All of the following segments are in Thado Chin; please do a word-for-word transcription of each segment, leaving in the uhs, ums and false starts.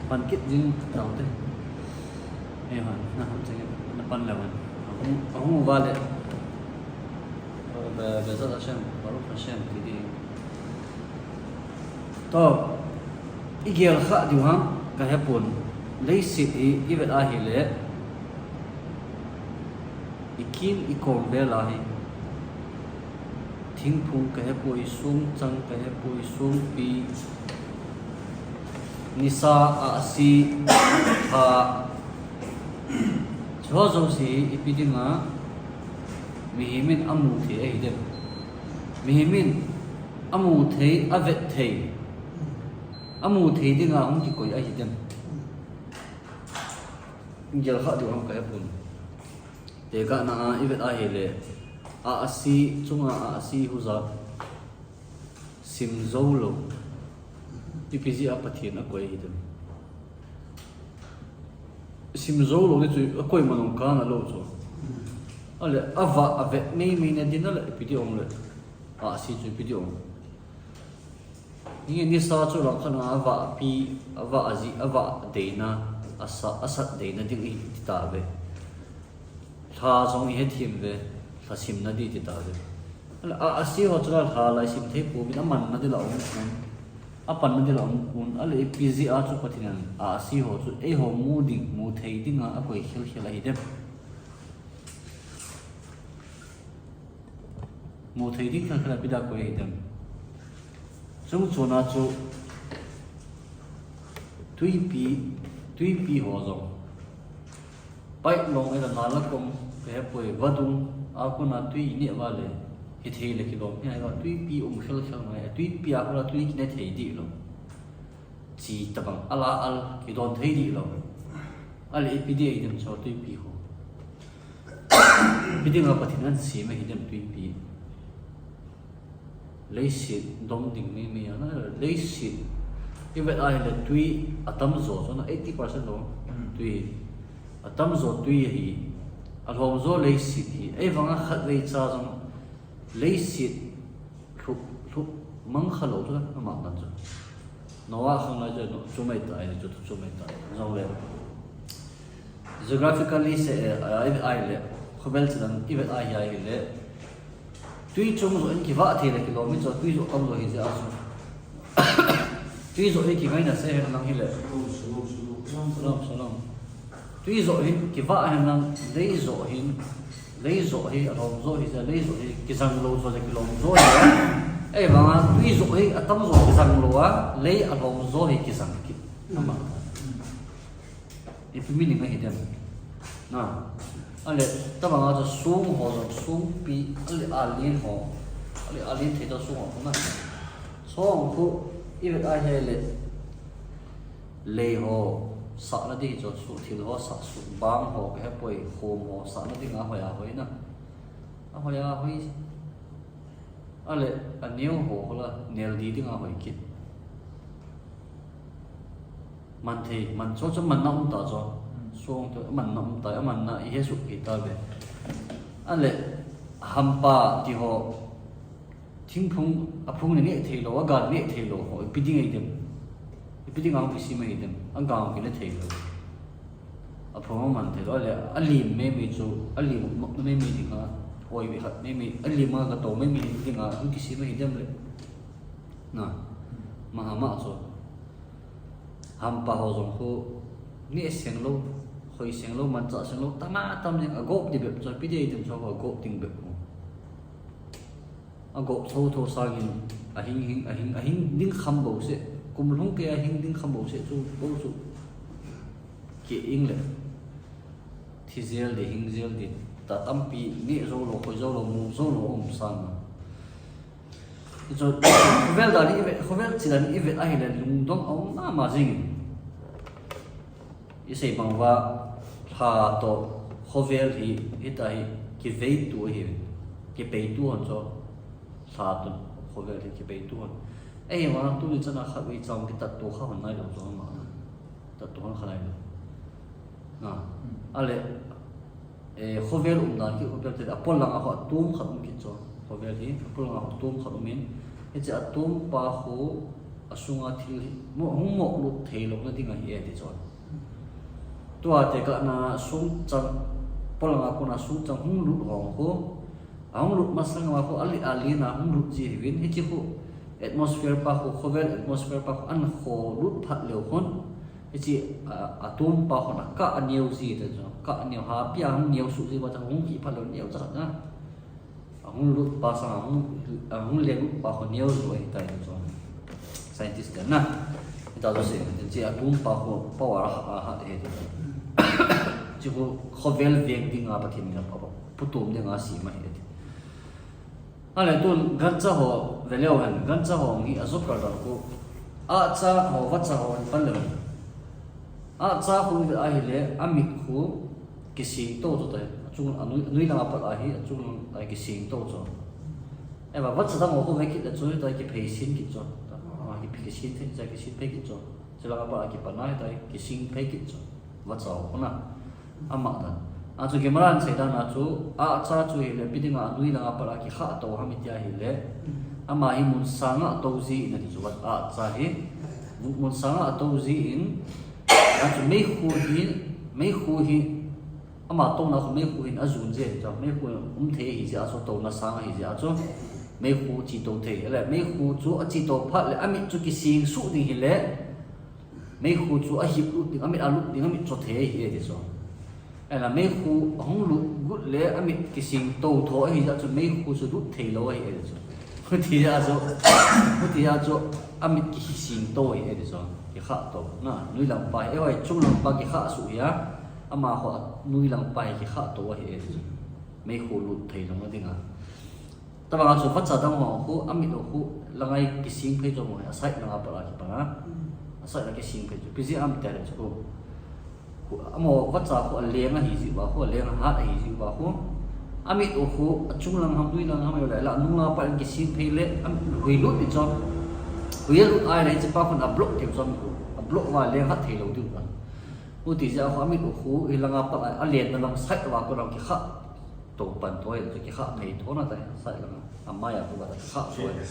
Pan kit jing tau te. Ei hon, na ham chang na pan le wan. Ahung, ahung va le. Be, be za da shem, baru pa shem, ti di. To, i gel kha diu ham, ka he pon. Leiset hi, i vet a hi le. I kin i kol vel a hi. Thingphung ka he poi, songchang ka he poi, songpi. Nisa, ahsi, tha. Chu jouse hi ipi dinga mihem in amu thei ahi dem. Mihem in amu thei, avet thei. Amu thei dinga hung kikoi ahi dem. Gel kha diu ham ka he pon. Tekahna a i vet a hi le, ahsi, chunga ahsi huja. Sim jou lou. Ipi jeh a Pathen akoi ahi dem. Sim jou lou ni chu akoi man ong kana lou chu. Ale, ava, avet meimei na din ale, ipi di ong le. Ahsi chu ipi di ong. Ni, nisa chu lang khat a ava pi, ava aji, ava deina, asa, asat deina ding i ti ta ve. Lha jong i hethem ve, lha simna di ti ta ve. Ale, a, ahsi ho chu la lha lai sim thei pouvin, amanna di la um kun. Apanna di la um kun. Ale, ipi jeh a chu Pathen in ahsi ho chu eiho mu ding, mu thei dinga akoi khel khel ahi dem. Mu thei ding khat khat a ipi dia koi ahi dem. Chung chuna chu twipi, twipi ho jong. Pipe long ila nala kom ka he poi, vadung a kona twi i neh uva le. Hithei le kilom hi a, twipi um khel khel ngai, twipi a kona twi kine thei di lou. Chi tabang ala al kidon thei di lou. Ale ipi di ahi dem chu twipi ho. Ipi dinga Pathen in asem ahi dem twipi. Leiset dom ding meimei a na, leiset. I vet a hi le twi atam jo chu na eighty percent lou. Hmm. Twi. Atam jo twi ahi. Alhom jo leiset hi. Ei vanga khatvei cha jong leiset Lhup, lhup mang kha lou chu, ama man chu. Noah khang lai chu, chu mai tai, chu, chu mai tai. Jong le. Geographically se, eh, ai, ai le, khovel chidan, i vet a hi ai le. Twi chung jo in kivah thei le kilom in chu, twi jo kam jo hi jeh a chu. Twi jo hi kingaina se hen lang hi le. Shalom, shalom. Twi jo hi kivah hen lang, lei jo hin, lei jo hi alhom jo hi jeh, lei jo hi kijang lou jo jeh kilom jo hi. Ei vanga twi jo hi atam jo kijang lou a, lei alhom jo hi kijang kit. Ama. Ipi meaning ahi dem. Na. Ale, tabanga chu song ho jong songpi, ale alen ho, ale alen thei to song ho na. Song khu, i vet a hi le. Lei ho, sahna di chu, su thil ho, sah su, bang ho, ka he poi, khom ho, sahna dinga hoi a hoi na. A hoi a hoi. Ale, aneo ho, ho la, nel di dinga hoi kit. Man thei, man chu chu manna um ta chu. Hmm. Song chu manna um ta, amanna i he suk hi ta ve. Ale, hampa ti ho, Thingphung, aphung le neh thei lou, agal neh thei lou ho, ipi ding ahi dem. Ipi ding a hung kisem ahi dem, agal kine thei lou. Aphung aman thei lou, ale, alim meimei chu, alim nopna meimei dinga, oi ve hat meimei, alim a gatou meimei dinga, hung kisem ahi dem le. Na, mahama chu. Hampa ho jong khu, neh seng lou, khoi seng lou, manchah seng lou, tama tam jing, agop di bep chu, ipi di ahi dem chu, agop ding bep ho. Agop thotho sangin, ahing hing, ahing, ahing ding kham bou seh, kum lhung kei ahing ding kham bou seh chu, bou chu. Ki ing le. Thi jel di, hing jel di, ta tampi, neh jou lou, khoi jou lou, mu jou lou, um sang a. Chu, khovel dan i vet, khovel chidan i vet ahi le, lungdong a um mama jing in. I sei bang uva, lha toh khovel hi, hita hi, kiveitu ahi, kipeitu hon chu, lha toh khovel hi kipeitu hon. Ei, vang tuni chana khatvei chang kitatto kha hon nai lou chu ama. Tatto hon kha nai lou. Na, ale, eh, khovel um dan ki khovel te, apol lang a ho atum khat um kit chu. Khovel hi, apol lang a ho atum khat um in. Hiche atum pa ho, asunga thil hi, mo-, hung mohlut thei louna ding ahi e ti chu. Tua tekahna sungchang, polanga kona sungchang hung lut ho khu, ahung lut masanga khu, ali, alina hung lut ji hiuvin, hiche khu atmosphere pa khu, khovel atmosphere pa khu, ahin kholut phat leu khun, hiche, a, atom pa khun akah aneo ji ti chu, kah aneo, hapi a hung neo suh ji uva chu hung kiphat leu neo cha na. Ahung lut pa sang, ahung, ahung lenglut pa khu neo jo ahitai ti chu. Scientist ten na. Hita jouse, hiche atom pa khu power a, a hat ahi ti. Hiche khu khovel veng dinga Pathen in apa, putom dinga asem ahi ti. Ahile tun gancha ho veleu hen, gancha ho hi ajo kal dan khu. Ahcha ho, vacha ho hin pan leu hen. Ahcha khu ahile, amit khu kising to chu tai. Achung, anoi, anoi langa pat ahi, achung lang ahi kising to chu. Eva, vacha dang ho khu ve kit le chu, tai kiphei sin kit chu. Ah, kiphei sin thei, tai kisin phei kit chu. Chulanga pat a kipan ahi tai, kising phei kit chu. Vacha ho khu na. Ama dan. Achu Gemara in asei dan a chu, ahcha chu hile, ipi dinga anoi langa pat a kikhah to ham iti ahile. Ama hi mun sanga atou jin ati chu, ahcha hi. Mun sanga atou jin, achu meikhu hi, meikhu hi, ama touna khu meikhu hin ajon jin chu, meikhu um thei ahi jeh a chu, touna sang ahi jeh a chu, meikhu chetou thei. Ahile, meikhu chu achetou phat le, amit chu kising suh ding hile, meikhu chu ahip lut ding, amit alut ding, amit cho thei ahi e ti chu. Ahile meikhu ahung lut got le amit kising to tho ahi jeh a chu meikhu chu lut thei lou ahi e ti chu. Huti jeh a chu, huti jeh a chu amit kising to ahi e ti chu. Kikhah to. Na, noi lang pa hi, ehoi, chung lang pa kikhah suh hi a. Ama khu noi lang pa hi kikhah to ahi e ti chu. Meikhu lut thei louna dinga. Tabang a chu vacha dang ho khu, amit ho khu, langa kising phei chu mo, aside langa pat a kipan a. Aside la kising phei chu. Ipi jeh ham ti le chu khu, khu, amaho vacha khu aleng ahi jeh uva khu, aleng ahat ahi jeh uva khu. Amit ho khu, achung lang ham, noi lang ham, ahile, la, nung langa pat in kising phei le, am, hui lut ti chu. Hui alut ahile, hiche pa khun ablock ti chu, khu. Ablock uva leng hat thei lou diu va. Huti jeh a khu, amit ho khu, hilanga pat a, alenna lang side uva khu lang kikhah to pan tho ahi, kikhah phei tho na tai, side langa. Amai a khu ba kikhah tho ahi.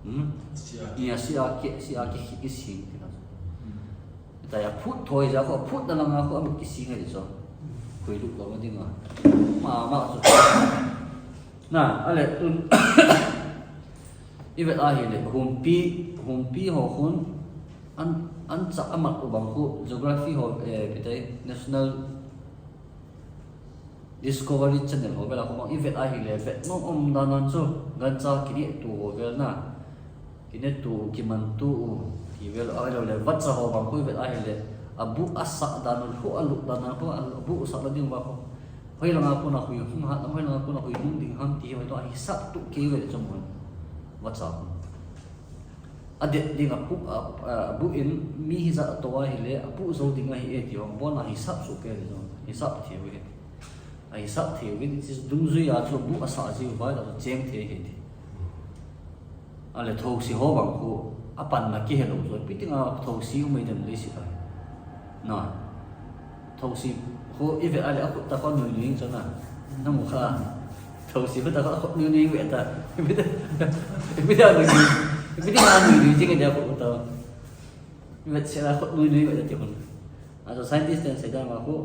Hmm? Sia ke, sia ke, ki, kising ti na. Tia phut tho ahi jeh a khu, phutna langa khu, amit kising ahi chu. Hui lut louna dinga. Mama chu. Na, ahile tun. Ivet ahile, humpi, humpi ho khun, an, ancha amat u bang khu, geography ho, eh, ipi ti, National Discovery Channel ho vel a khu bang, ivet ahile, vet nom um dan dan chu, gancha kinehtu ho vel na, kinehtu, kimantu u, ti vel ahilou le, vacha ho bang khu ivet ahile, abuh asah dan u, khu alut dan dan khu, abuh asah dan ding uva khu. Hoilanga kona hui hung hat, hoilanga kona hui hung ding ham ti, hoi to ahisap tup kei uve chu mo. Vacha. Adet ding apu, a, a, abuh in mi hijat atou ahile, apuh jou ding ahi e ti ho, bon ahisap soh kei ti chu, hisap thei uve. Ahisap thei uvin, hiche dungjui a chu abuh asah jiu vai, la chu cheng thei ahi ti. Ahile thosi ho bang khu, apanna kihe lou chu, ipi dinga thosi um ahi dem leiset a. Na. Thosi khu ivet ahile akhut tah khu anui nui jing chu na. Namu kha. Thosi khu tah khu akhut nui nui ve ta. Ipi dinga nui nui. Ipi dinga nui nui jing ahi akhut tah. Ivet sela akhut nui nui ve ta ti khun. Achu scientist ten asei dan uva khu.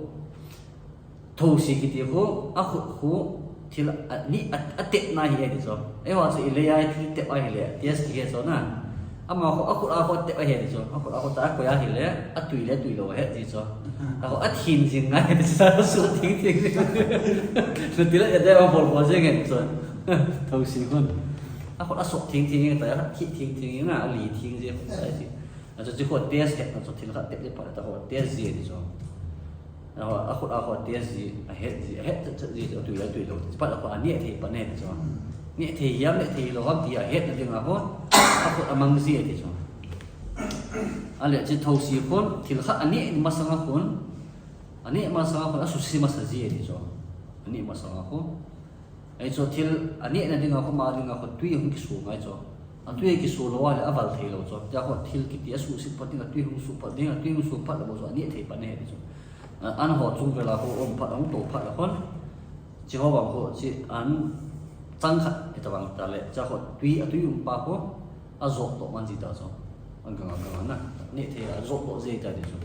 Thosi kiti khu, akhut khu, thil a, ni a, atepna ahi e ti chu. Eiho chu ilei a thil tep ahile, test kihe chu na. Ama khu, akhut a khu atep ahi e ti chu. Akhut a khu tah a akoi ahile, atui le atui lou ahe ti chu. Akhu athin jing ngai ti chu, asuh thing thing jing. Nati le ade a bol bol jing e ti chu. Thosi khun. Akhut asuh thing thing jing, tah a athi thing thing jing na, ali thing jing, ahi ti. Achu, chu khu test hetna chu thil khat tep le phat le tah khu test ji ti chu. Akhut a khu test ji, ahet ji, ahet chet chet ji, atui le atui lou. Phat a khu aneh thei pan e ti chu. Neh thei hiam, neh thei lou ham ti ahetna dinga khu. Akhut amang ji ti chu. Ahile chu thosi khun, thil khat aneh masanga khun. Aneh masanga khun, asuse masa ji ti chu. Aneh masanga khu. Ahi chu thil anehna dinga khu, ama dinga khu tui hung kisu ngai chu. Atui kisu lou ahile aval thei lou chu. Tia khu thil kiti asuhset phat ding, atui hung su phat ding, atui hung su phat le bou chu aneh thei pan ahi ti chu. A, an ho chung vela khu um phat, hung to phat le khun. Chi ho bang khu, chi an chang khat, hitabang tale. Tia khu tui, atui um pa khu. Ajot doh man ji ta chu. Agang agang na. Neh thei ajot doh ji ta di chu.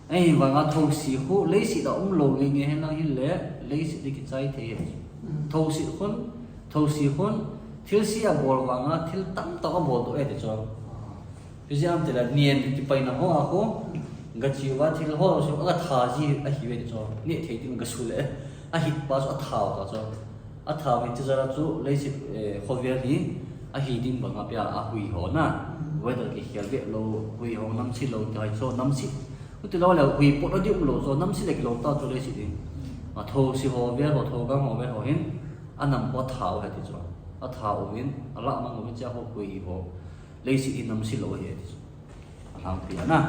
Ahivanga thousi khu leiset a umlou lheh nge hen lang hile, leiset hi kichai thei e. Mm. Thousi khun, thousi khun, thilse abol vanga, thil tamtah abol doh e ti chu. Hijeh ham tile, nian kipaina ho a khu, gache uva thil ho, so, agatha ji ahi ve ti chu. Neh thei tin gasu le, ahit pa chu atha u ta chu. Atha u hin tijat a chu, leiset, eh, khovel hi, ahi ding banga pia, ahui ho na. Weather kikhel ve lou, hui ho namse lou, ti hai chu namse. Chuti lou le, hui pot a di umlou chu, namse le kilou ta chu leiset hi. A thousi ho vel ho, thoukang ho vel ho hin, anam ho atha u ahi ti chu. Atha uvin, alah mang uvin chia ho hui ho. Leiset hi namse lou ahi ti chu. Alhangpi a na.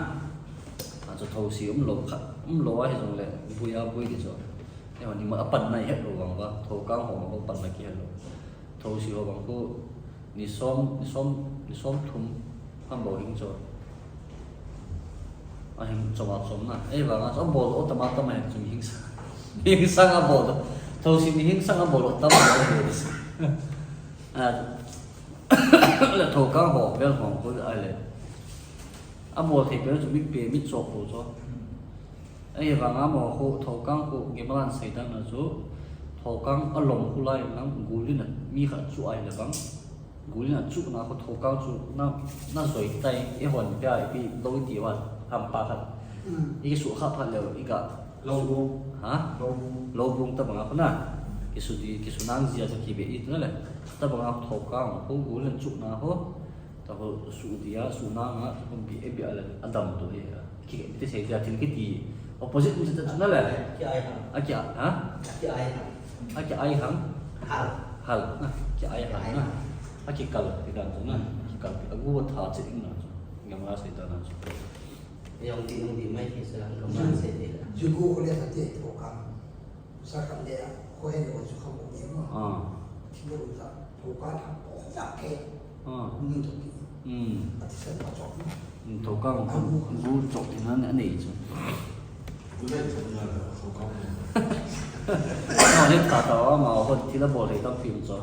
Achu thousi umlou khat, umlou ahi jongle, bui a bui ti chu. Eihon ima apanna ihet lou vang uva, thoukang ho vang khu panna kihet lou. Thousi ho vang khu, ni som, ni som, ni som thum, ham bou hing chu. Ahing chom a chom na. Eivang a chu abol doh tam a tam ahi chu mihing sang. Mihing sang abol doh. Thousi mihing sang abol doh tam ahi. A, le thoukang ho, vel ho, khu ahile. Abol thei pen chu mit pe, mit chok ho chu. Ahivanga amaho khu, thoukang khu, Gemalan seidan a chu, thoukang alom khu lai lang, gul in a mi khat chu ahile bang. Gul in a chuhna khu thoukang chu na, na joi tai, eihon pia ipi lou iti uva, hampa khat. Mm. Ikisuh kha phat leu, iga. Loubung. Ha? Loubung. Loubung tabang a khu na. Kisu di, kisu nang jia chu kive iti na le. Tabang a thoukang khu gul in a chuhna khu. Tahu su dia, su nanga, tahu bi, e bi a le, adam tu hi. Ki, ti sei dia, thil kiti. Opposite mi ta chu na le. Ki ai hang. A ki a, ha? Ki ai hang. A ki ai hang. Hal. Hal, na. Ki ai hang, na. A ki kal, ti dan chu na. Ki kal, a gu tha che ing na chu. Ngam a sei ta na chu. Yong ti, yong ti mai ki sa, ngam a sei ti la. Ju gu le ta te, thoukang. Sa khat le a, ko he lo chu kham ko ni ma. Ah. Thi lo ta, thoukang thang ko ta ke. Ah. Ni to ki. Hmm. A ti sa ma chok. Hmm, thoukang ko gu chok ti nan anei chu. Gu le chok na la, thoukang. No, he ta ta wa ma, ho ti la bol he tam pim chu.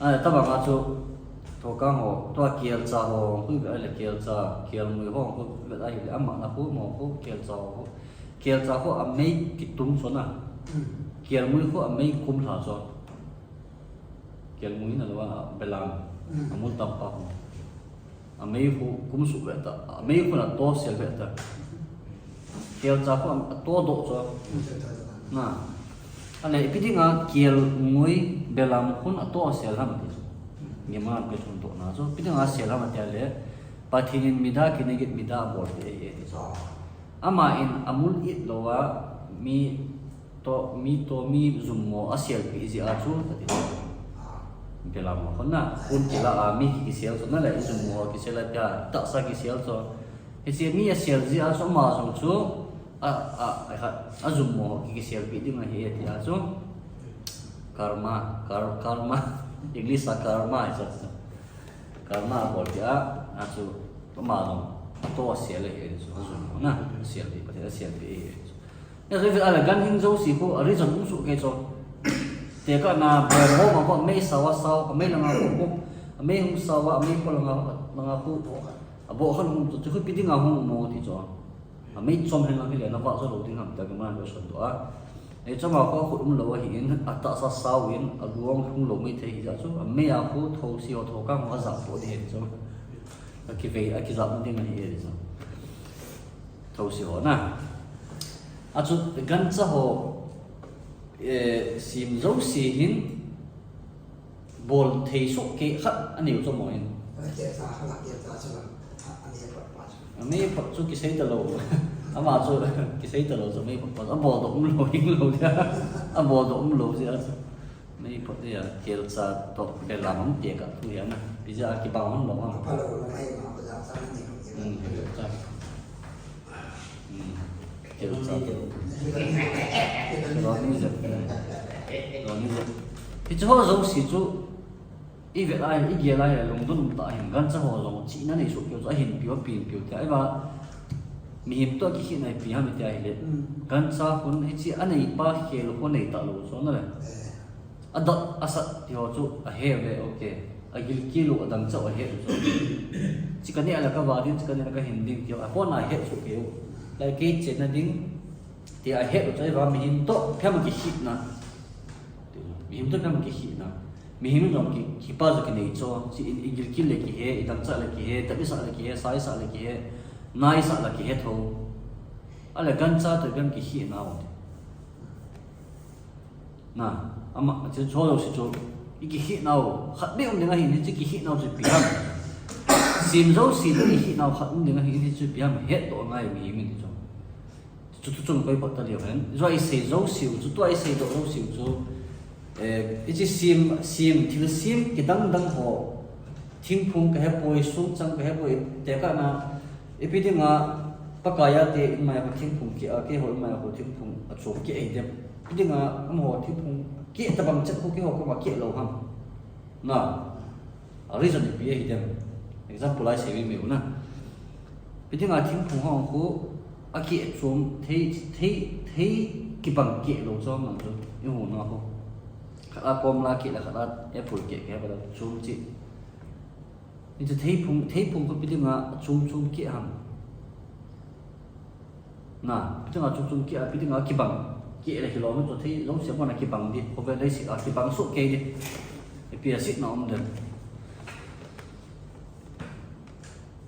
A, tabang a chu, thoukang ho, tua kelcha ho, khu ve le kelcha, kelngoi ho, khu ve ahile, ama na khu mo, khu kelcha ho, khu. Kelcha khu amei kitung chu na. Hmm. Kelngoi khu amei kum lha chu. Kelngoi na lou a belam. Hmm. Amul tam pa khu. Amei khu kum suh ve ta. Amei khu na to sel ve ta. Kelcha khu am, ato doh chu. Hmm. Na. Ahile ipi dinga kelngoi belam khun ato sel ham ti chu. Hmm. Ngema ke chun doh na chu. Ipi dinga sel ham ti le. Pathen in mida kinegit mida abol te e ti chu. Ah. Ama in amul it lou a, mi to, mi to, mi jummo aselpeh jeh a chu, kati. Belam ho na, khun kila a, mi ki, kisel chu na le, jummo kisel a pia, tahsa kisel chu. Hiche mi asel jeh a chu ama jong chu, a, a, a, a jummo ki, kiselpeh ding ahi e ti a chu. Karma, kar-, karma, English a karma, ahi chu. Karma abol peh a, a chu, ama jong, ato asel ahi chu, ajummo na, aselpeh, Pathen aselpeh ahi chu. Hiche chu, ala ganhing jouse khu, a reason um soh kei chu. Tekah na, bom ho, bom ho, amei sao a sao, amei langa khu, khu, amei hung sao a, amei kho langa, langa khu, abohkhan hung chu, chu khu ipi dinga hung um mo ti chu. Amei chom hen lang hile, na vah jo lou ding ham tia, Gemalan a son doh a. Ei chom a khu, khut um lou ahin, atahsa sao in, alung lhung lou mei thei hijeh chun, amei a khu, thousi ho, thoukang ho, ajah poh ding ahi chu. Akivei, akijah ding ahi e chu. Thousi ho na. A chu, gancha ho, eh, sem jouse hin, bol thei soh kei khat anei u chu mo in. Amei phot chu kisei talou. Ama chu kisei talou chu amei phot pa. Abol doh umlou, hinglou dia. Abol doh umlou dia. Amei phot dia, kelcha toh belam ang tia ka thu hi ana. Pija kibang lou ha. Hmm, kelcha. Hmm. Kelcha toh. Loni jep. Loni jep. Hiche ho jouse chu, i vet a, i gel a, lungdon um tah in, gancha ho jong, chihna nei soh keu chu, ahin piu, apen piu, tia, i va, mihem toh kikhehna ipi ham tia hile. Hmm. Gancha khun, hiche anei pa khel ho nei talou chu, na le. Eh. Adat, asat, ti ho chu, ahe ve, okay. Agilkel u, adang chauh ahet u chu. Chi kaneh le kava ding, chi kaneh le kahin ding ti, apona ahet chu keu. Lai kei chenna ding ti ahet u chu, ahivang mihem toh phem kikhetna. Mihem toh phem kikhetna. Mihem jong ki, kipa jong kinei chu. Chi in, igilkel le kihe, idang chauh le kihe, tamisah le kihe, saisah le kihe, naisah le kihe tho. Ale gancha toh phem kikhetna u. Na, ama, chu, chu jouse chu, ikikhetnau, khat beh um ding ahin, hiche kikhetnau chu ipi ham. Sem jouse toh ikikhetnau khat um ding ahin, hichu ipi ham, hetdoh angai mihem in chu. Chu, chu, chu, koi pat ta leu hen. Chu isei jouse u chu, tua isei doh jouse u chu, eh, hiche sem, sem, thil sem kidang dang ho, thingphung kahepoi, songchang kahepoi, tekahna, ipi dinga, Pakai a te, in maiya kho thingphung keh a, keiho in maiya kho thingphung achom keh ahi dem. Ipi dinga, amaho thingphung keh tabang chet kho keiho koma keh lou ham. Na, a reason ipi ahi dem. Example a isei ve meu na. Ipi dinga thingphung ho kho, akeh achom, thei, thei, thei kibang keh lou chu mang chu, ihung na kho. Khat a komla keh le, khat a apple keh, keh bala chom chi. Hiche theiphung, theiphung kho ipi dinga chom chom keh ham. Na, ipi dinga chom chom keh a, ipi dinga kibang keh le hilou chu thei jouse mona kibang di, khovel leiset a kibang soh kei di. Ipi asetna um dem.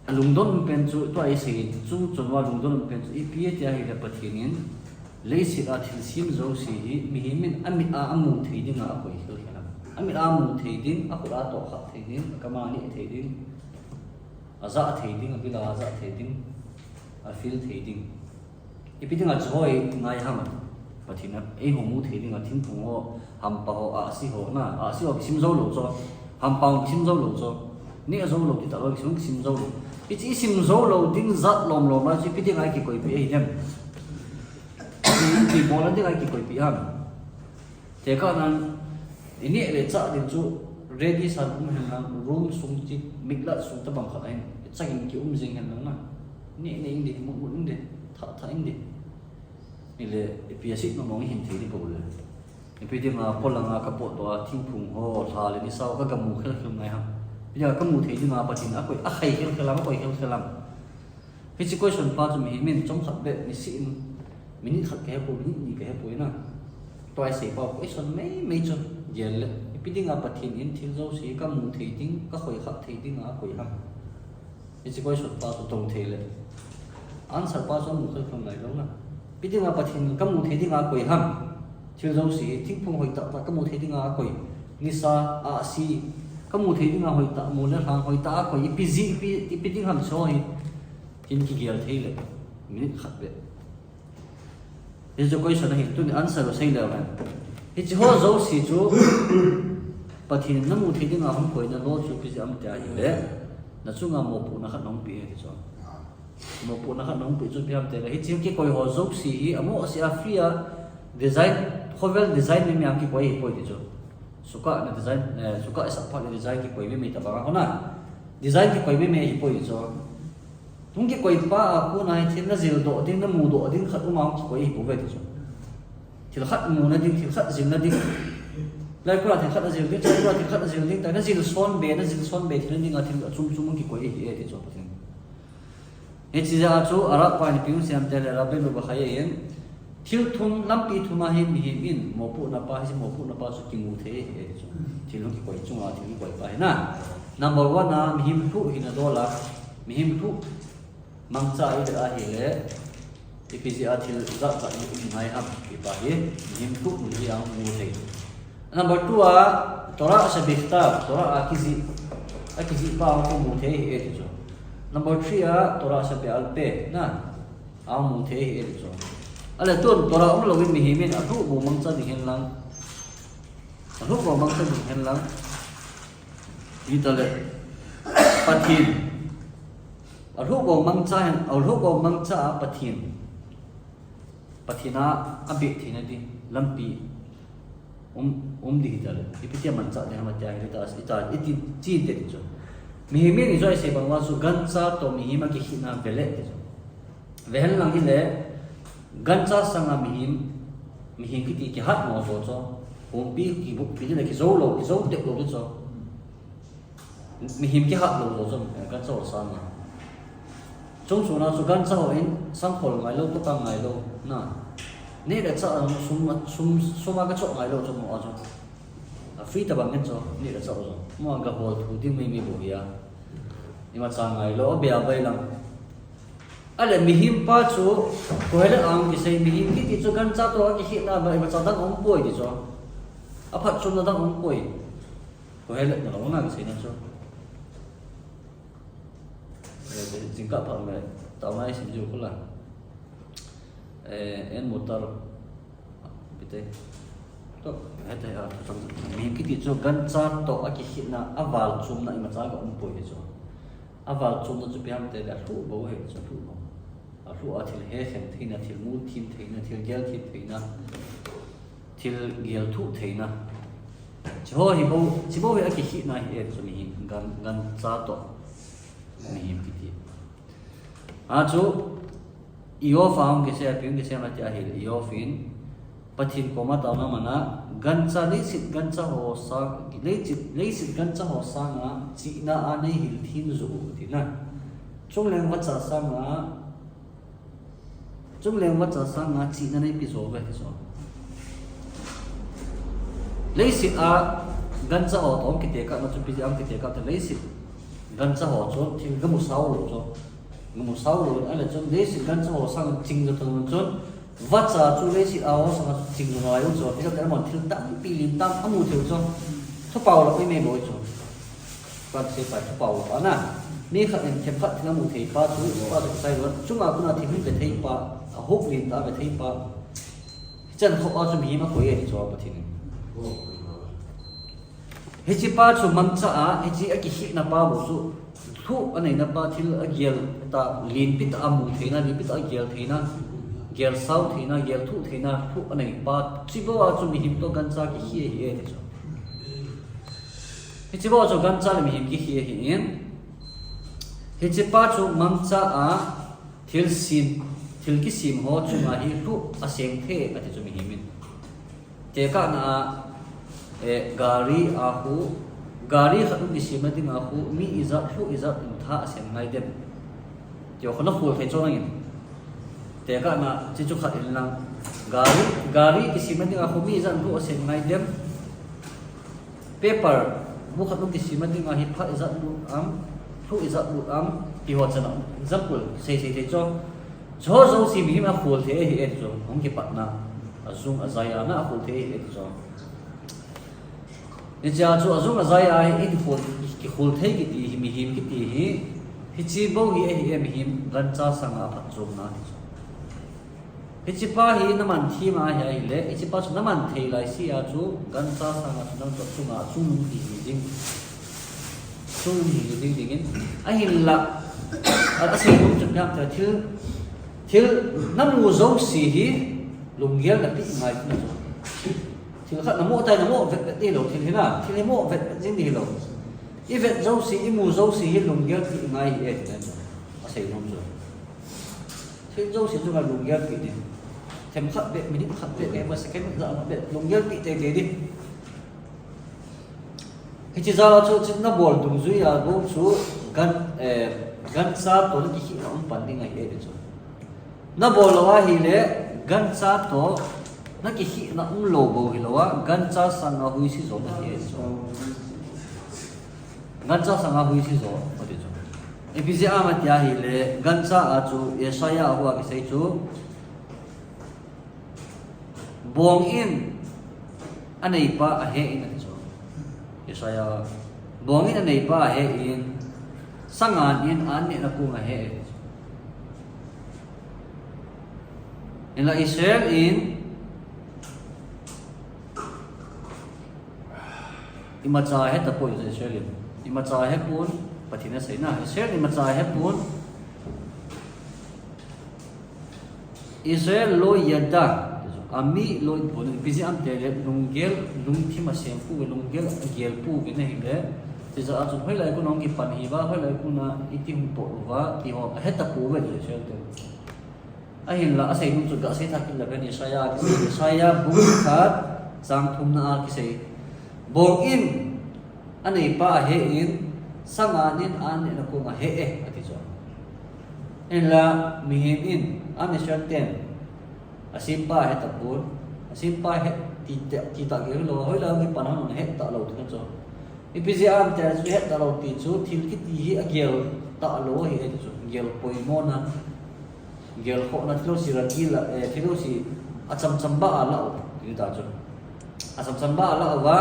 Alungdon um pen chu, tua isei chu, chonva lungdon um pen chu, ipi ati ahile Pathen in, leiset a thil sem jouse hi, mihem in amit a amu thei dinga akoi khel khel ham. Amit a amu thei ding, akhut a atohkha thei ding, akam a aneh thei ding, aja thei ding, abil a aja thei ding, afeel thei ding. Ipi dinga chu hoi ngai ham. Pathen in eiho mu thei dinga thingphung ho, hampa ho, ahsi ho, na, ahsi ho kisem jou lou chu. Hampa ho kisem jou lou chu. Neh jou lou ti tah lou, kisem, kisem jou lou. Hiche isem jou lou ding jat lom lom a chu ipi dinga ikikoipi ahi dem. Ipi, ipi bol a dinga ikikoipi ham. Tekahnan, ineh le chah ding chu ready san um hen lang, room sung chi, miklat sung tabang khat ahin, chah in ki um jing hen lang na. Neh neh in di, mut mut in di, thah thah in di. Ile, ipi asetna mong ihin thei di bou le. Ipi dinga, polanga kapotdoh a, thingphung ho, lha le nisa ho, kagamu khel khel ngai ham. Ipi dinga, kamu thei dinga, Pathen in akoi, akhai khel khel ham, akoi khel khel ham. Hiche question pa chu mihem in chomkhat beh nisih in, minute khat kahepoi, minute ni kahepoi na. Tua isei pau question mei mei chu gel le. Ipi dinga Pathen in thil jouse kamu thei ding, kakhoikha thei dinga akoi ham. Hiche question pa chu tong thei le. Answer pa chu amu khel khel ngai lou na. Ipi dinga Pathen in kamu thei dinga akoi ham. Thil jouse, thingphung hoi tah tah kamu thei dinga akoi. Nisa, ahsi, kamu thei dinga hoi tah, mol le lhang hoi tah akoi. Ipi jeh, ipi, ipi ding ham chu hi. Tin kigel thei le, minute khat beh. Hichu question ahin, tuni answer u sei leu hen. Hiche ho jouse chu, Pathen in namu thei dinga hung koina lou chu ipi jeh ham tia ahile, nachunga mopohna khat nahung pe e ti chu. Mopohna khat nahung pe chu ipi ham tile, hiche kikoi ho jouse hi, amoh se a free a, design, khovel design mei mei a kikoi ahipoi ti chu. Sukah na design, eh, sukah isah phat le design kikoi mei mei tabang a kona. Design kikoi mei mei ahipoi ti chu. Hung kikoi pa a kona hi thil najil doh ding, namu doh ding khat um a hung kikoi ahipoi ve ti chu. Thil khat muna ding, thil khat jilna ding. Lai kula thil khat najil ding, chai kula thil khat najil ding, ta najil son be, najil son be thil dinga thil achom chom hung kikoi ahi e ti chu Pathen. Hiche jeh a chu Arab pa in ipi asei em tile Rabbeinu Bechaye in, thil thum, lampi thum a hi mihem in mopohna pa, hiche mopohna pa chu kimu thei ahi e ti chu. Thil hung kikoi chunga, thil kikoi pa hi na. Number one a, mihem lhuh hina dol a, mihem lhuh mangcha ive ahile, ipi jeh a thil jat jat i um ngai ham, ti pa hi, mihem lhuh mun hi a mu thei. Number two a, Torah shebichtav, Torah a kijih, a kijih pa a kimu thei ahi e ti chu. Number three a, Torah shebe'al peh, na, a mu thei ahi e ti chu. Ale tun Torah um louvin mihem in alhuh bou mangcha ding hen lang. Alhuh bou mangcha ding hen lang. Hitale, Pathen. Alhuh bou mangcha hen, alhuh bou mangcha a Pathen. Pathen a, abeh theina ding, lampi um, um ding hitale. Ipi tia manchah ding ham tia hile ta, ita, iti, chi inte ti chu. Mihem in ijou isei bang uva chu gancha toh mihem a kikhetna veleh ti chu. Vehen lang hile, gancha sanga mihem, mihem kiti kihat mo jo chu. Pumpi kibukpi le kijou lou, kijou tep lou ti chu. Mihem kihat lou lou jong, eh, gancha ho sanga. Chungchona chu gancha hon sangkhol ngailou, kotang ngailou, na. Neh le chah jong sum, sum, sum a kachoh ngailou chu mo a chu. A free tabang in chu, neh le chah jong. Mo a gahol thu ding meimei bou hi a. Imacha ngailou, abei abei lang. Ahile mihem pa chu, Kohelet a hung kisei mihem kiti chu gancha toh akikhetna a imacha dang aumpoi ti chu. Aphatchomna dang aumpoi. Kohelet na lou na kisei na chu. Eh, jingkah phat le, taona isim jiu khu la. Eh, Ein Mutar. Pite. Toh, hete a, mihem kiti chu gancha toh akikhetna, avalchomna imacha ga aumpoi ti chu. Avalchomna chu ipi ham tile alhuh bou ahi chu, alhuh bou. Alhuh a thil hekhen theina, thil mu them theina, thil gel them theina, thil gel thuh theina. Hiche ho hi bou, hiche bou hi akikhetna hi e chu mihem, gan, gancha toh mihem kiti. A chu, Iov a hung kisei, ipi hung kisei ham tia ahile, Iov in, Pathen koma taona man a, gancha, leiset gancha ho sang, leiset, leiset gancha ho sanga, chihna a nei hil them joh u, tina. Chungleng vacha sanga, chungleng vacha sanga, chihna nei pe joh uve, ti chu. Leiset a, gancha ho toh hung kitekahna chu ipi jeh a hung kitekah em, leiset gancha ho chu, thil gamu sao lou chu. Gamu sao lou, ahile chun leiset gancha ho sang ching jo tho chun, vacha chu leiset a ho sang ching jo ngai u chu, hiche tah a amahon thil tampi lim tam amu thei u chu. Thupha la pei mei bou chu. Kan sei pa thupha la pa na. Mi khat in themkhat thil amu thei pa chu, pa chu sai lou, chunga kona thil hin ve thei pa, ahop lim tah a ve thei pa. Hichan kho a chu mihem akoi e ti chu Pathen in. Hiche pa chu mangcha a, hiche akikhetna pa bou chu, lhuh aneina pa thil agel tah, lenpi tah a mu theina, lenpi tah a gel theina, gel sao theina, gel thuh theina, lhuh anei pa, hiche bou a chu mihem toh gancha kikhe ahi e ti chu. Hiche bou a chu gancha le mihem kikhe ahi in, hiche pa chu mangcha a, thil sem, thil kisem ho chunga hi lhuh aseng thei ati chu mihem in. Tekahna a, eh, gari a khu, gari khat hung kisemna dinga khu, mi ijat, lhuh ijat in lhuh aseng ngai dem. Ti ho khu nakhol thei chu nangin. Tekahna, hiche chu khat in lang. Gari, gari kisemna dinga khu, mi ijat lhuh aseng ngai dem. Paper, bu khat hung kisemna dinga hi phat ijat lut am, lhuh ijat lut am, ti ho chan a, example, sei sei thei chu. Hiche ho jouse mihem in akhol thei ahi e ti chu, hung kipatna, ajung ajai a na akhol thei ahi e ti chu. Hiche a chu ajung ajai a hi, i kikhol, kikhol thei kiti hi, mihem kiti hi, hiche bou hi ahi e mihem, gancha sanga aphatchomna ti chu. Hiche pa hi naman them ahi ahile, hiche pa chu naman thei laise a chu, gancha sanga chu nang toh chunga, chungnung hi hi ding. Chungnung hi hi ding dingin. Ahinla, a, asei nom chu ipi ham tile thil, thil namu jouse hi lunggel napeh ngai tina chu. Thil khat namu tai namu vet vet ding hilou, thil hi na, thil hi mu vet vet jing ding hilou. I vet jouse, i mu jouse hi lunggel peh ngai ahi e tina chu. Asei nom chu. Thil jouse chunga lunggel peh ding. Themkhat beh, minute khat beh, kei ma second ja beh, lunggel peh teitei ding. Hiche jal a chu, chu nabol dungjui a bou chu gan, eh, gancha toh nakikhehna um pan ding ahi e ti chu. Nabol lou ahile, gancha toh nakikhehna umlou bou hilou a, gancha sanga huisi jo nahi e ti chu. Gancha sanga huisi jo, ati chu. Ipi jeh ham tia ahile, gancha a chu, Isaiah a hua kisei chu, bong in aneipa ahe in ati chu. Isaiah, bong in aneipa ahe in, sangan in an nehna kong ahe in ati chu. Hinla Israel in, imacha ahe tapoi Israel in. Imacha ahepon, Pathen in asei na. Israel in imacha ahepon. Israel lo yada, ami lo pon, ipi jeh ham tile, lunggel, lungthim asem pouve, lunggel agel pouve na hile. Hiche jeh a chun hoilai kona hung kipan hiuva, hoilai kona iti hung pot uva, ti ho ahe tapouve Israel te. Ahinla, asei nom chu gasei tha kit le pen Isaiah, kisei Isaiah bung khat, chang thumna a kisei. Bong in aneipa ahe in, Sangan in aneh na kong a he e, ati chu. Hinla mihem in, aneh sel ten, asempa he tapon, asempa he ti te, ti ta kei lou, hoilai a kipan ham he ta lou ti na chu. Ipi jeh ham tia chu he ta lou ti chu, thil kiti hi agel ta lou ahi e ti chu, gel poimo na. Gelkhohna thil jouse rati la, eh, thil jouse achamcham ba a la u, ti ta chu. Achamcham ba a la uva,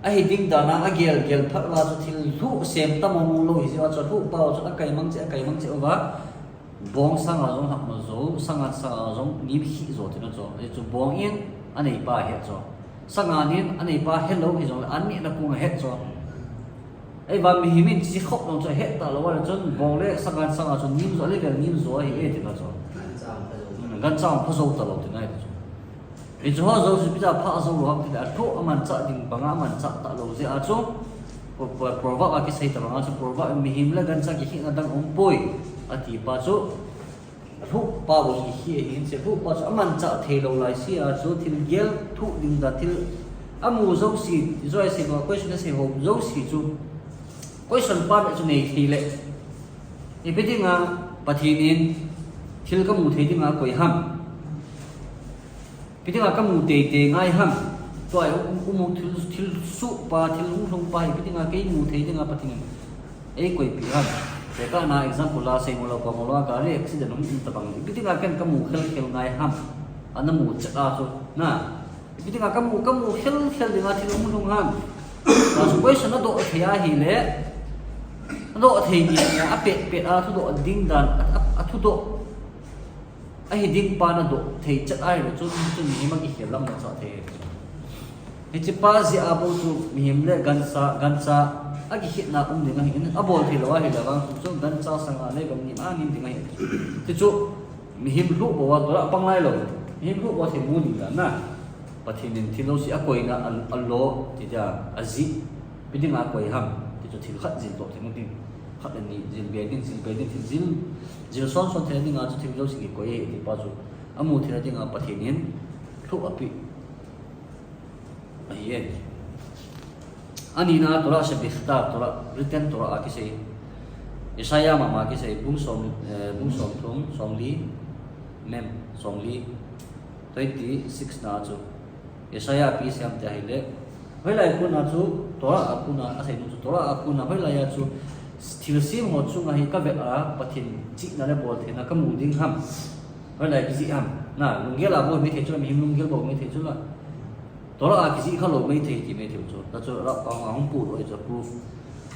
ahi ding dan a agel, gel phat uva chu thil lhuh sem ta mong mong lou hi jeh a chu, lhuh pa u chu akai mang cheh, akai mang cheh uva, bong sang a jong hap ma jou, sangan sang a jong nim hi jo ti na chu. Hichu bong in aneipa he chu. Sangan in aneipa he lou hi jong le, aneh na kong a he chu. Ahivang mihem in chi khop jong chu he ta lou a le chun, bong le sangan sang a chun nim jo le vel nim jo ahi e ti na chu. Gancha pha jou ta lou ti na hi chu. Hichu ho jouse ipi jeh a pha jou lou ham ti le, alhuh amanchah ding bang a amanchah ta lou jeh a chu. Pro-, pro-, proverb a kisei ta bang a chu, proverb in mihem le gancha kikhen na dang um poi, ati pa chu. Lhuh pa bou hi hi ahin, se lhuh pa chu amanchah thei lou lai se a chu thil gel thuh ding dan thil amu jouse, i joi sei ho, question a sei ho jouse chu question pa me chu nei thei le. Ipi ding a Pathen in thil kamu thei ding a koi ham. Ipi ding a kamu teitei ngai ham. Tua i um, um, um, thil, thil suh pa, thil hung lhung pa, ipi ding a kei mu thei ding a Pathen in ei koipi ham. Tekah na example a sei mo lou, pa mo lou a gari accident hung um ta bang. Ipi ding a ken kamu khel khel ngai ham. Ana mu chet a chu. Na. Ipi ding a kamu, kamu khel khel ding a thil hung lhung ham. Ta chu question a doh thei ahi le. A doh thei ni a pet pet a thudoh ding dan, a, a, a thudoh. Ahi ding pa na doh thei chet ahi le chun, chun mihem a kikhel lam na cha thei. Hiche pa jeh a bou chu mihem le gancha, gancha a kikhen na um ding ahi, a bol thei lou ahi le vang chu, chu gancha sang a le gam nim a nim ding ahi. Ti chu mihem lhuh bou a, tua pang lai lou. Mihem lhuh bou thei mu ding dan na. Pathen in thil jouse a koina a, a lo, ti dia, a jih. Ipi ding a koi ham, ti chu thil khat jil toh thei mu ding. Khat le ni, jil be ding, jil be ding, thil jil, jil son son thei ding a chu thil jouse kikoi e, ti pa chu. Amu thei ding a Pathen in lhuh ape. Ahi e. Ani na Torah shebichtav, Torah, written Torah a kisei. Isaiah mama kisei, bung som, eh, bung som thum, som li, mem, som li, twenty six na chu. Isaiah ipi sei ham ti ahi le. Hoilai a kon a chu, Torah a kon a, asei nu chu, Torah a kon a, hoilai a chu, thilsem ho chunga hi ka vet a, Pathen chihna le boltheina ka mu ding ham. Hoilai a kijih ham. Na, lunggel a bou maithei chu, mihem lunggel bou maithei chu la. Torah a kijih kha lou maithei ti maithei chu. Ta chu Torah a hung pu lou chu proof.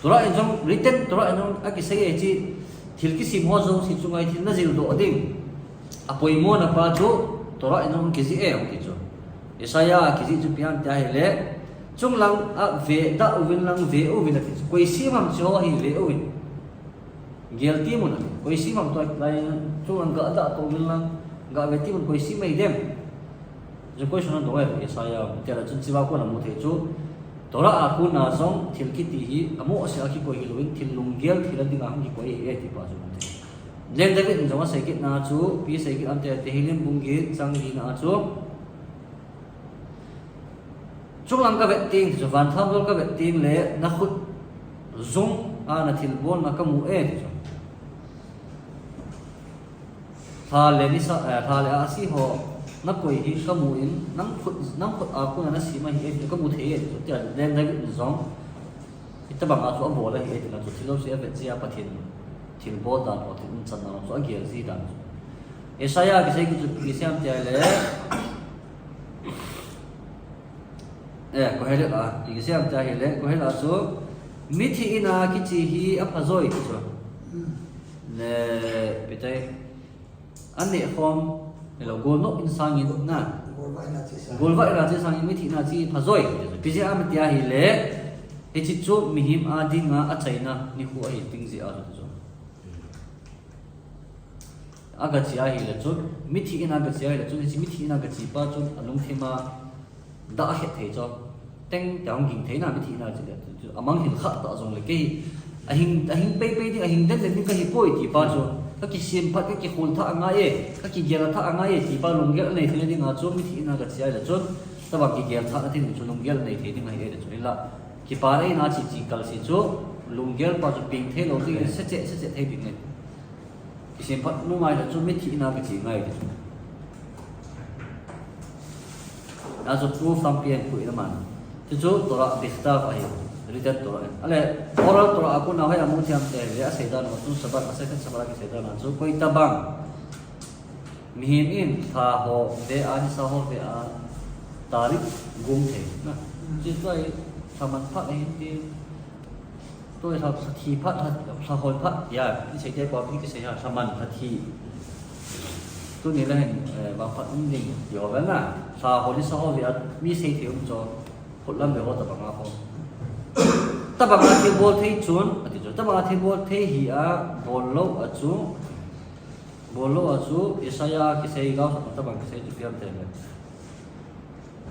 Torah in jong written, Torah in jong a kisei e chi, thil kisem ho jouse chunga hi thil na jil doh ding. A poimo na pa chu Torah in jong kijih e, hung ti chu. Isaiah a kijih chu ipi ham ti ahi le. Chunglang a ve da uvin lang ve uvin ati chu. Koi sem ham chu ho hi ve uvin. Gel ti mun a, koi sem ham tua lai, chunglang ga da to mun lang, ga ve ti mun koi sem mai dem. Chu koi sem na dong e, Isaiah, tia la chun chiva kon a mu thei chu. Torah a kon a jong thil kiti hi, amoh se a kikoi hilou in, thil lunggel thil a ding a hung kikoi ahi e ti pa chu mu thei. Leng David in jong asei kit na chu, ipi sei kit ham ti le Tehillim bung get chang li na chu. Chunglang ka vet teng, ti chu, van thamjol ka vet teng le, na khut jung a na thilbolna ka mu e, ti chu. Lha le nisa, eh, lha le ahsi ho, na koi hi ka mu in, nang khut, nang khut a kon a na sem ahi e, ti chu ka mu thei e, ti chu, tia Leng David in jong. Hitabang a chu abol ahi e, ti na chu, thil jouse avet jeh a Pathen thilbol dan ho, thil umchan dan ho chu agel ji dan chu. Isaiah kisei kit chu, ipi sei ham ti ahi le. Eh, Kohelet a, ipi kisei ham ti ahi le, Kohelet a chu, mithi in a kiche hi apha joi ti chu. Le, ipi tai, aneh khom, hilou, golnop in sang in na. Golvah in a che sang in. Golvah in a che sang in mithi in a che pha joi ti chu. Ipi jeh ham ti ahi le, hiche chu mihem a ding a achaina nikho ahi ding jeh a chu. Aga che ahi le chun, mithi in aga che ahi le chun, hiche mithi in aga che pa chun, alungthim a dah ahet thei chu. Teng tia hung ging thei na mithi in a che le, chu, chu, amang hin kha ta jong le kei. Ahing, ahing pei pei ding, ahing den den ding ka hi poi ti pa chu. Ka kisem phat, ka kikhol thah angai e, ka kigel thah angai e, ti pa lunggel anei thei ding a chu, mithi in aga che ahi le chun, tabang kigel thah na thei ding chu lunggel anei thei ding ahi e le chun, hinla. Kipa nei na chi chi kal si chu, Lunggel pa chu peng thei lou ding, secheh, secheh thei ding ahi. Kisemphat nu ngai le chu mithi na kichi ngai ti chu. Na chu proof tampi ahin pui na man. Chu chu Torah בכתב ahi, written Torah ahi. Ale oral Torah a kona hoiya mu thei ham ti le, asei dan u chu Sabbath, Masechet Sabbath a kisei dan u chu koi tabang mihem in tha ho ve a, nisa ho ve a, tarik gong thei na. Chu chu ahi, tha man phat ahin ti. Tua hi tha, tha thi phat, tha, tha hoi phat, ya, i sei te pa pi kisei ha, tha man, tha thi. Tuni le hin, eh, vangphat um ding, ti ho ve na. Tha ho nisa ho ve a, mi sei thei um chu, khut lam ve ho tabang a ho. Tabang a thil bol thei chun, ati chu, tabang a thil bol thei hi a, bol lou a chu, bol lou a chu, Isaiah kisei gao sa tabang kisei chu piam te le.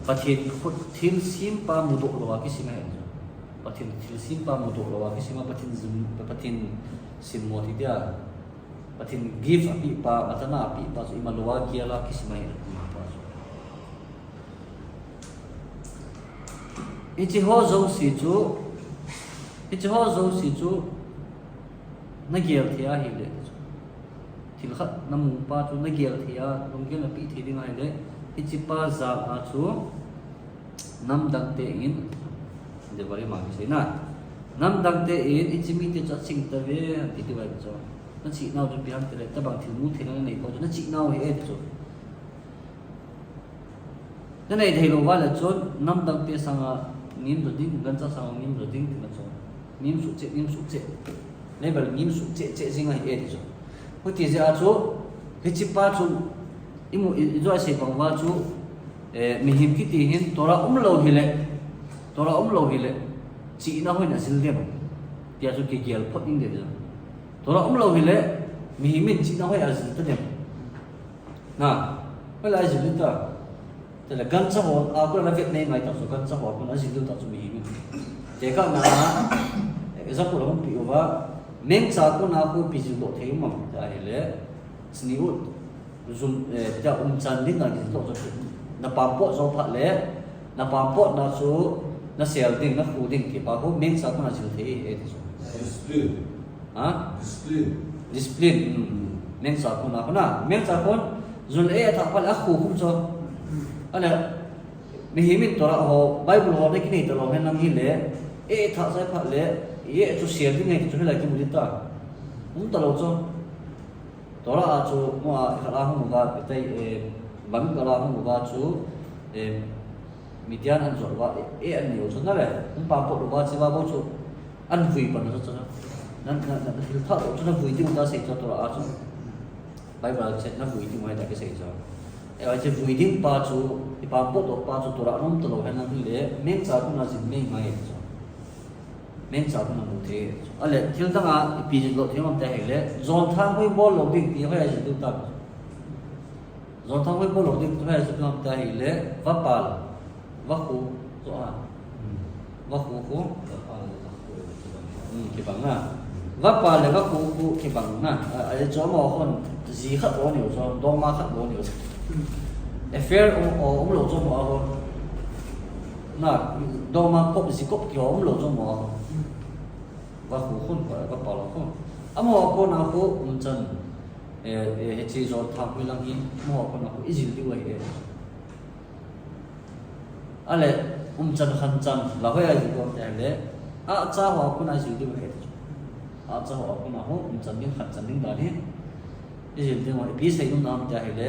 Pathen khut thilsempa mudoh lou a kisim ahi. Pathen thilsempa mudoh lou a kisim a, Pathen zim, Pathen simmo ti dia. Pathen gift a pehpa, matana a pehpa chu ima lou a gel a kisim ahi, ama pa chu. Hiche ho jouse chu, hiche ho jouse chu, na gel thei ahile. Thil khat na mu pa chu na gel thei a, lunggel na pe thei ding ahile, hiche pa jal a chu namdang te in, Devarim a kisei na. Namdang te in, hiche mite chu aching tave, ti ti vai chu. Na chih nau chu ipi ham ti le, tabang thil mu thei na nei pa chu, na chih nau hi e ti chu. Na nei thei lou va le chun, namdang te sanga ngim jo ding, gancha sanga ngim jo ding, ti na chu. Ngim suh cheh, ngim suh cheh. Level ngim suh cheh, cheh jing ahi e ti chu. Huti jeh a chu, hiche pa chu, i mu, i, i jo a sei bang uva chu, eh, mihem kiti hin Torah um lou hile, Torah um lou hile, chihna hoi in ajil dem. Tia chu kigel phot ding dem. Torah um lou hile, mihem in chihna hoi a ajil ta dem. Na, hoilai jil ding ta. Tele gancha ho a kona la vet nei ngai ta chu, gancha ho a kona jil ding ta chu mihem in. Tekah na, example hung pe uva, mengcha kona khu ipi jil doh thei um am ti ahile, tzniut, jum, eh, tia umchan ding a jil doh chu, na pampot jou phat le, na pampot na chu, na sel ding, na khu ding ti pa khu, mengcha kona jil thei e ti chu. Discipline. Ha? Discipline. Discipline. Hmm. Mengcha khun a khun a. Mengcha khun, jun e thah phat le akhu khum chu. Ahile, mihem in Torah ho, Bible ho na kinei talou hen lang hile, e thah jai phat le, e chu sel ding ngai ti chu hilai kimu ding ta. Um talou chu. Torah a chu, mo a, khat a hung uva, tai, eh, Bamidbar a hung uva chu, eh, Midian an jot uva, eh, eh, an neo chu na le, hung pampot uva, chiva bou chu, an vui pan chu chu. Nan, nan, nan, hil thah chu na vui ding ta sei chu Torah a chu. Bible a chu na vui ding mai ta kisei chu. Eh, a chu vui ding pa chu, i pampot doh pa chu Torah nom talou hen lang hile, mengcha khun a jil mei ngai chu. Mengcha khun a mu thei. Ahile, thil dang a ipi jil doh thei um am ti ahile, John Thanghoibol lou ding ti hoiya jil diu tam. John Thanghoibol lou ding ti hoiya jil diu am ti ahile, vapal, vakhu, jo a. Vakhu khu. Hmm, kibang na. Vapal le vakhu khu kibang na. A, a, chu amaho khun, ji khat bou aniu chu, dogma khat bou aniu chu. Affair um, um lou chu amaho. Na, dogma kop, ji kop kiho um lou chu amaho. Vakhu khun, va, vapal khun. Amaho kona khu umchan, eh, eh, hiche John Thanghoibol lang hi, amaho kona khu ijil diu ahi e. Ahile, umchan khanchan, la hoiya jil diu am ti ahile, ahcha ho a kona jil diu ahi e ti chu. Ahcha ho a kona khu, umchan ding khanchan ding dan hi, ijil diu ahi, ipi sei nom na am ti ahile,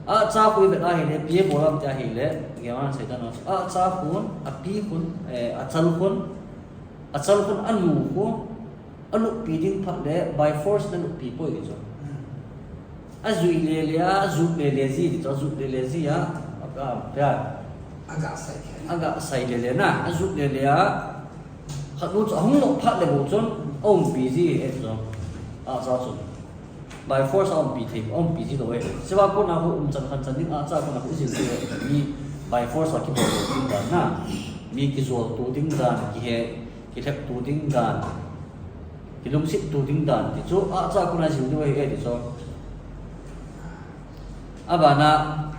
ahcha khu ivet ahile, ipi bol am ti ahile, Gemara in sei dan a chu, ahcha khun, api khun, eh, achal khun, achal khun anu khu, aluppi ding phat le, by force na luppi poi ti chu. Ajui lele a, ajuh lele ji ti chu, ajuh lele ji a, a, a, a. Aga sai khe. Aga sai lele na, ajuh lele a. Khat nu chu ahung lou phat le bou chun, aumpi ji e chu. Ahcha chun. By force aumpi thei, aumpi ji lou e. Chiva kona khu umchan khanchan ding, ahcha kona khu ijil ji e. Mi by force a kibol lou ding dan na. Mi kijol tu ding dan, kihe, kilhep tu ding dan. Kilungset tu ding dan ti chu, ahcha kona jil diu ahi e ti chu. Abana,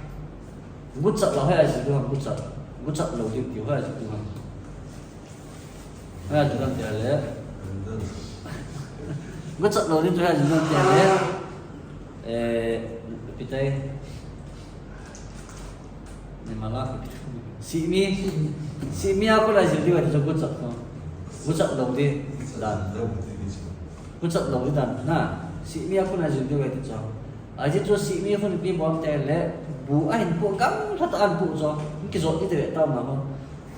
guchat la hoiya jil diu ham, guchat. Guchat lou ding ti hoiya jil diu ham. Hoiya jil diu ham ti ahile. Guchat lou ding chu hijil ding ti le. Eh, pitai. Ni mala. Simi. Simi a kon a jil ding ti chu guchat ko. Guchat lou ding dan. Guchat lou ding dan. Na. Simi a kon a jil ding ti chu. Ajeh chu simi khun ipi bol em ti le, bu ahin pu gamlhat a ahin pu chu, hung kijot ding ti ve tao ma ho.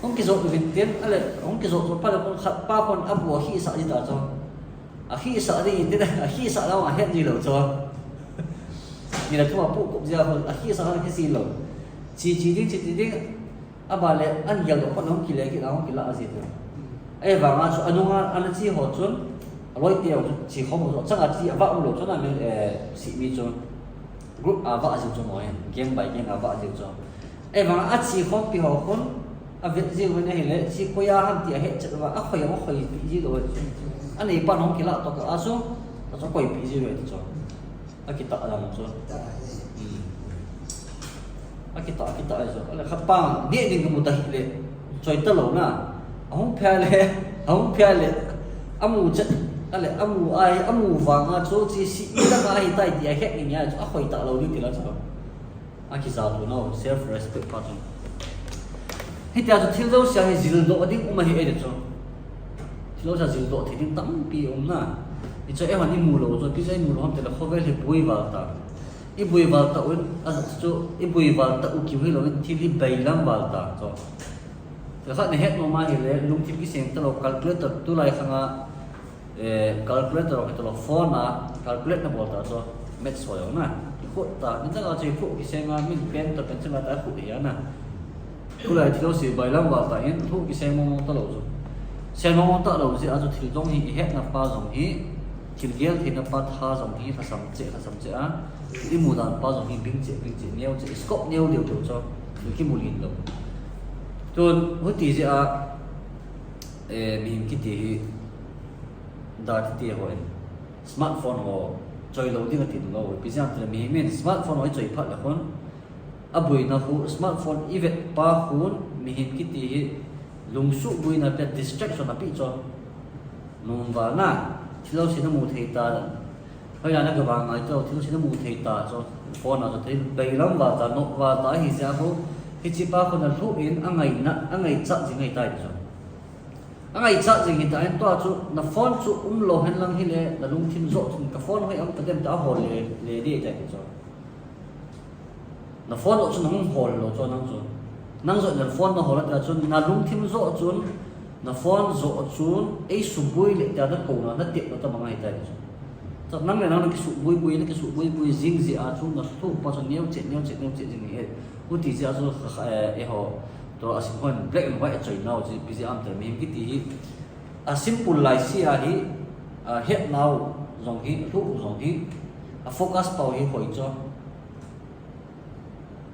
Hung kijot ding tin, ale, hung kijot chu pa le kon khat pa kon abu akhisah ding ta chu. Akhisah ding tin, akhisah lou ahet ji lou chu. Ni la thum a pu kop jia khun, akhisah a kisi lou. Chi chi ding, chi chi ding. Aban le, an geldoh khun hung kile kit a, hung kila a ji te. Ahivanga chu, anunga, ana chi ho chun, aloi te ho chu, chi khom ho chu, achanga chi, avah um lou chun, ami, eh, simi chun. Group a vah jiu chu mo hin, gang by gang a vah jiu chu. Ahivanga, achi khompi ho khun, avet jiu vin ahile, chi koia ham ti ahet chet uva, akhoi, akhoi pi ji lou chu. Aneipan hung kila toh kah a chu, achu koi pi ji lou chu. Akitah dang chu. Hmm. Akitah, akitah chu. Ale khat pa, neh ding kamu ta hile. Choi talou na. Ahung phe le, ahung phe le. Amu chet, ale amu ai, amu vanga chu chi simi dang ahi tai ti ahet nge nia chu. Akhoi talou ding ti la chu. Akija tu nau, self respect pa chu. Hitia chu thil jouse a hi jildoh ding um ahi e chu. Thil jouse a jildoh thei ding tampi um na. Hichu eihon imu lou chu, ipi jeh a imu lou ham ti le khovel hi bui val ta. Ibui val ta un, a chu, ibui val ta u kiu hilou in thil hi bailam val ta chu. Thil khat nahet nom ahile, lungthim kiseng talou, calculator tulai khang a, eh, calculator ho talou, phone a calculate nabol ta chu, maths ho jong na. Khut ta, nidang a chu khut kiseng a, min pen toh pencil a ta khut hi a na. Tulai thil jouse bailam val ta hin, thu kiseng mong mong talou chu. Seng mong mong talou jeh a chu thil jong hi, ihetna pa jong hi, thil gel theina pa tha jong hi, lhasam cheh, lhasam cheh a, imu dan pa jong hi, bing cheh, bing cheh, neo cheh, scope neo deu deu chu, thil kimu lin lou. Tun, huti jeh a, eh, mihem kiti hi, da ti ti ho in, smartphone ho, choi lou ding ati lou, ipi jeh a ti le mihem in, smartphone ho ichoi phat le khun, Aboina khu, smartphone ivet pa khun, mihem kiti hi, lungsuh boina pia distraction api chu. Nom val na, thil jouse namu thei ta. Hoiya na gavang ngai chu, thil jouse namu thei ta chu. Phone a chu thil bailam val ta, nok val ta ahi jeh a khu. Hiche pa khun alhuh in, angaina, angaichat jing ahitai chu. Angaichat jing hitan, tua chu, na phone chu umlou hen lang hile, na lungthim joh chun, ka phone hoi am ta dem ta ahol le, le ding ahitai chu. Na phone joh chun nahung hol lou chu nang chu. Nang joh na phone nahol a tia chun, na lungthim joh chun, na phone joh chun, eisuboi le tia nakouna, natep lou tabang ahitai chu. Chu nang le nang nakisuboi boi, nakisuboi boi jing jeh a chu, nathu pa chu neo cheh, neo cheh, neo cheh jing ahi. Huti jeh a chu, kha, kha, eh, eiho, tua asim hon black and white achoi nau chu, ipi jeh ham ti le mihem kiti hi, a simple lai si ahi, ahet nau jong hi, lhuh jong hi, a focus pau hi hoi chu.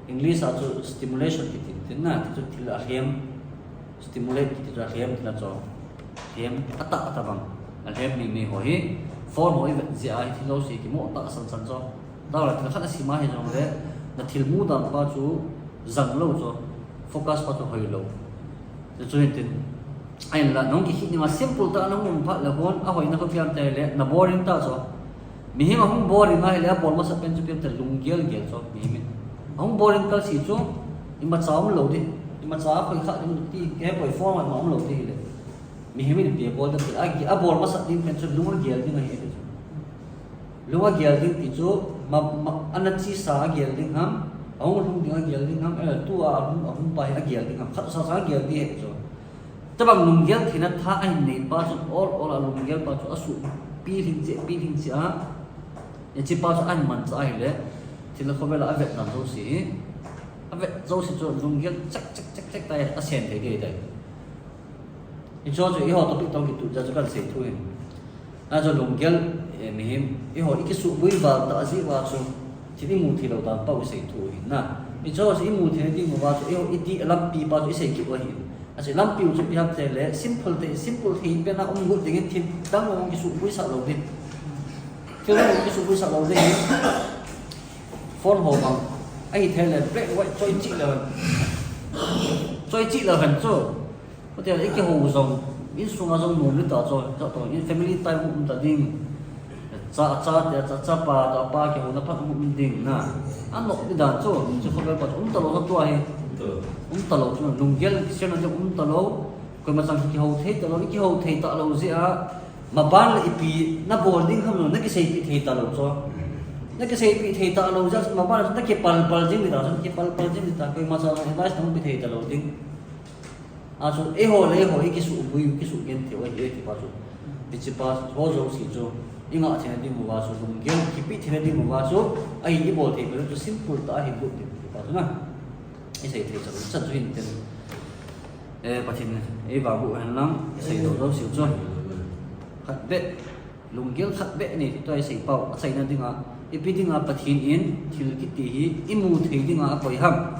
English a chu stimulation kiti tin na, ti chu thil alhem, stimulate kiti chu alhem tina chu. Lhem, atah, atah bang. Alhem mi mi ho hi, phone ho ivet jeh a hi thil jouse kimo tah san san chu. Dang le thil khat asim a hi jong le, na thil mu dan pa chu jang lou chu, focus pa chu hoi lou. Chu chu hin tin. Ahin la, nahung kikhih ning a simple tah a nahung um phat le hon, ahoina khu ipi ham ti le, na boring ta chu. Mihem ahung boring ahile, abol masat pen chu ipi ham ti le, lunggel gel chu, mihem in. Ahung boring kal si chu, imacha um lou ding, imacha akoi kha ding ti, kei poi phone ma um lou ding hile. Mihem in ipi abol ding ti, a, abol masat ding pen chu lung agel ding ahi ti chu. Lung agel ding ti chu, ma, ma, ana chesa agel ding ham, ahung lhung ding agel ding ham, eh, tua ahung, ahung pa hi agel ding ham, khat sa sa agel ding ahi chu. Tabang lunggel theina tha ahin nei pa chu, ol ol a lunggel pa chu, asuh pi lhing cheh, pi lhing cheh a, hiche pa chu ahin manchah ahile, thil khovel a avet dan jouse hi, avet jouse chu lunggel chek, chek, chek, chek ta, asen thei ding ahitai. Hichu chu eiho topic tong kitu jeh a chu kahin sei thu hin. Achu lunggel, eh, mihem, eiho ikisuboi val ta jeh uva chu, thil imu thei lou dan pa u sei thu hin na. Hichu chu imu thei ding uva chu, eiho idih lampi pa chu isei kit u ahi. Achu lampi u chu ipi ham ti le, simple te, simple thei pen a um got ding in thil dang mong kisuboi sah lou ding. Thil dang mong kisuboi sah lou ding. Phone ho bang. Ahithei le, black white choi cheh leu hen. Choi cheh leu hen chu. Hutia ikihou jong, Insunga jong nom le ta chu, cha to, in family time um ta ding. Cha, cha te, cha, chapa to, apa kihouna phat um ding na. Anop di dan chu, chu khovel pa chu um talou na tua hi. Um talou chu, lunggel kisiam na chu um talou. Koima chang kihou thei talou, i kihou thei talou jeh a. Maban le ipi nabol ding ham lo, nakiseipeh thei talou chu. Nakiseipeh thei talou jeh a, maban le nakipalpal jing di ta chu, nakipalpal jing di ta, koima chang advice nahung pe thei talou ding. Achu, eiho le eiho, i kisuhboi, kisuhgenthei u ahi, ti pa chu. Hiche pa, ho jouse chu, i ngah theina ding uva chu, lunggel, kipe theina ding uva chu, ahin i bol thei pen chu simple tah a hin lut ding, ti pa chu na. I sei thei chan, chan chu hin ten. Eh, Pathen, ei vangboh hen lang, i sei doh jouse chu. Khat beh, lunggel khat beh nei, tua i sei pau, achaina dinga, ipi dinga Pathen in thil kiti hi i mu thei dinga akoi ham.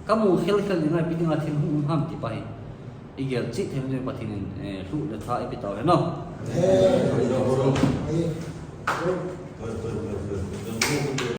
Ka mu khelkhel dinga ipi dinga thil hung um ham ti pa hi. I gel cheh thei ding Pathen in, eh, lhuh le tha i pe tau hen o.